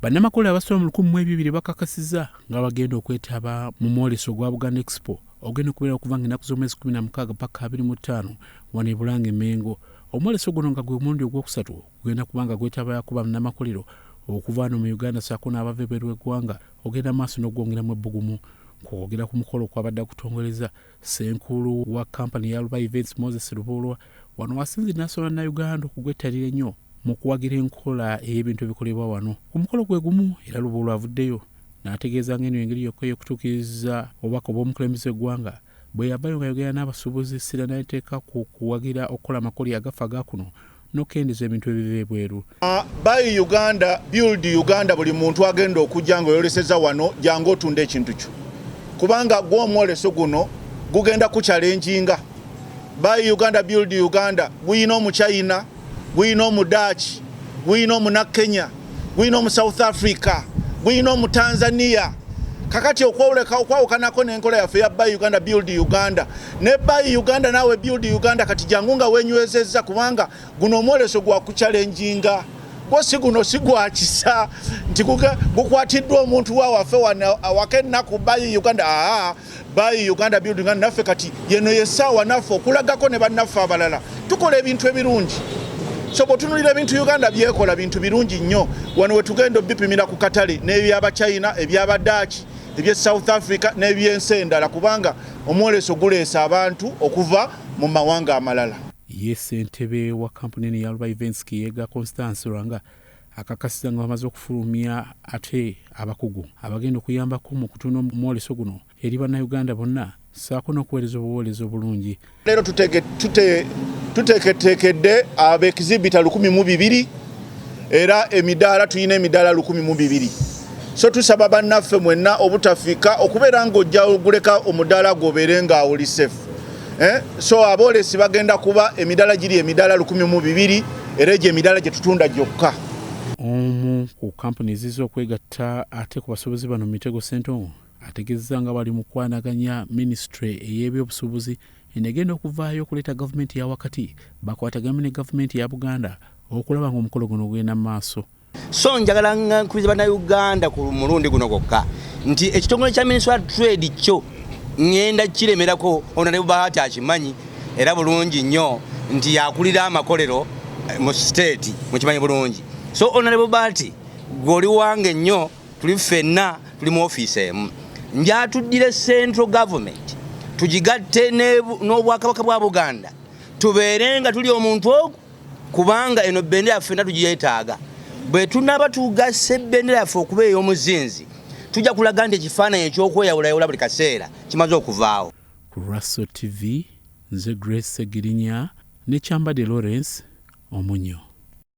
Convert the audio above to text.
Bannamakolero abasoba mu 1200 bakakasizza nga bagenda okwetaba mu mwoleso ogwa Buganda Expo ogenda okubeera okuva nga ennaku z'omwezi 16 paka 25 wano e Bulange Mengo. Omwoleso guno nga gwe mulundi ogwokusatu gugenda kuba nga gwetabayako bannamakolero okuva wano mu Uganda ssaako n'abava ebweru w'eggwanga ogenda maaso n'okugwongeramu ebbugumu. Kwogera ku mukolo okwabadde akutongoleza Ssenkulu wa kkampani eya Luba Events Moses Lubuulwa wano wasinzidde n'asaba Bannayuganda okugwettanira ennyo mu kuwagira enkola ey'ebintu ebikolebwa wano. Ku mukolo gwe gumu era Lubuulwa avuddeyo n'ategeeza ng'eno y'engeri yokka ey'okutuukiriza obubaka obw'omukulembeze w'eggwanga bwe yavaayo ng'ayogera n'abasuubuzi essira n'aliteeka ku kuwagira okukola amakoli agafa aga kuno n'okukendeeza ebintu ebiva ebweru. Buy Uganda, build Uganda, buli muntu agenda okujja ng'oyoleseza wano jangu otunda ekintu kyo kubanga gwo omwoleso guno gugenda kuchallenginga. Buy Uganda, build Uganda guyina Omuchina, guyina Omudaaki, guyina Omunakenya, guyina Omu South Africa, guyina Omutanzania. Kakati okwawukanako n'enkola yaffe ya Buy Uganda, build Uganda ne Buy Uganda naawe build Uganda. Kati jangu nga wenywezezza kubanga guno omwoleso gwa kuchallenginga gwo, si guno si gwa kisa nti gukwatiddwa omuntu wa waffe wano awaka ennaku. Buy Uganda, aa, Buy Uganda, build Uganda naffe. Kati yeno yessaawa naffe okulagako ne bannaffe abalala tukola ebintu ebirungi. So bw'otunuulira ebintu Uganda byekola, bintu birungi nnyo. Wano we tugenda obipimira ku katale n'ebyabachina, ebyabadaaki, ebye South Africa n'ebyensi endala, kubanga omwoleso guleesa abantu okuva mu mawanga amalala. Ye ssentebe wa kampuni eno eya Luba Events, Kiyega Constance Lwanga, akakasiza nga bamaze okufulumya ate abakugu abagenda okuyambako mu kutunda omwoleso guno eri Bannayuganda bonna ssaako n'okuweereza obuweereza obulungi. Leero tuteeketeekedde aba exhibitor 1200 era emidaala tulina emidaala 1200. So tusaba bannaffe mwenna obutafiika okubeera ng'ojja oguleka omudaala gwobeere nga oli safe, eh? So aboolesi bagenda kuba emidaala giri emidaala 1200 era egyo emidaala gye tutunda gyokka. Omu ku kampuni ezizza okwegatta ate ku basuubuzi bano, Mitego Ssentongo, ategeezezza nga bali mu kukwanaganya minisitule ey'ebyobusuubuzi eno egenda okuvaayo okuleeta gavumenti eya wakati bakwatagane ne gavumenti ya Buganda okulaba ng'omukolo guno gugenda mu maaso. So njagala nga nkubiriza Bannayuganda ku mulundi guno gwokka nti ekitongole kya Ministry of Trade kyo ŋŋenda kiremerako. Honorable Bahati akimanyi era bulungi nnyo nti yakulira amakolero mu state, mukimanyi bulungi. So Honorable Bahati, gwe oli wange nnyo, tuli ffenna tuli mu ofiisi emu. Njatuddire central government tugigatte n'Obwakabaka bwa Buganda, tubeere nga tuli omuntu ogu, kubanga eno bendera yaffe ffenna tugyetaaga. Bwe tunaaba tugasse ebendera yaffe okuba ey'omuzinzi, tujja kulaga nti ekifaananyi ekyokweyawulayawula buli kaseera kimaze okuvaawo. Ku Raso TV, nze Grace Segirinya ne Kyambadde Lawrence Omunyo.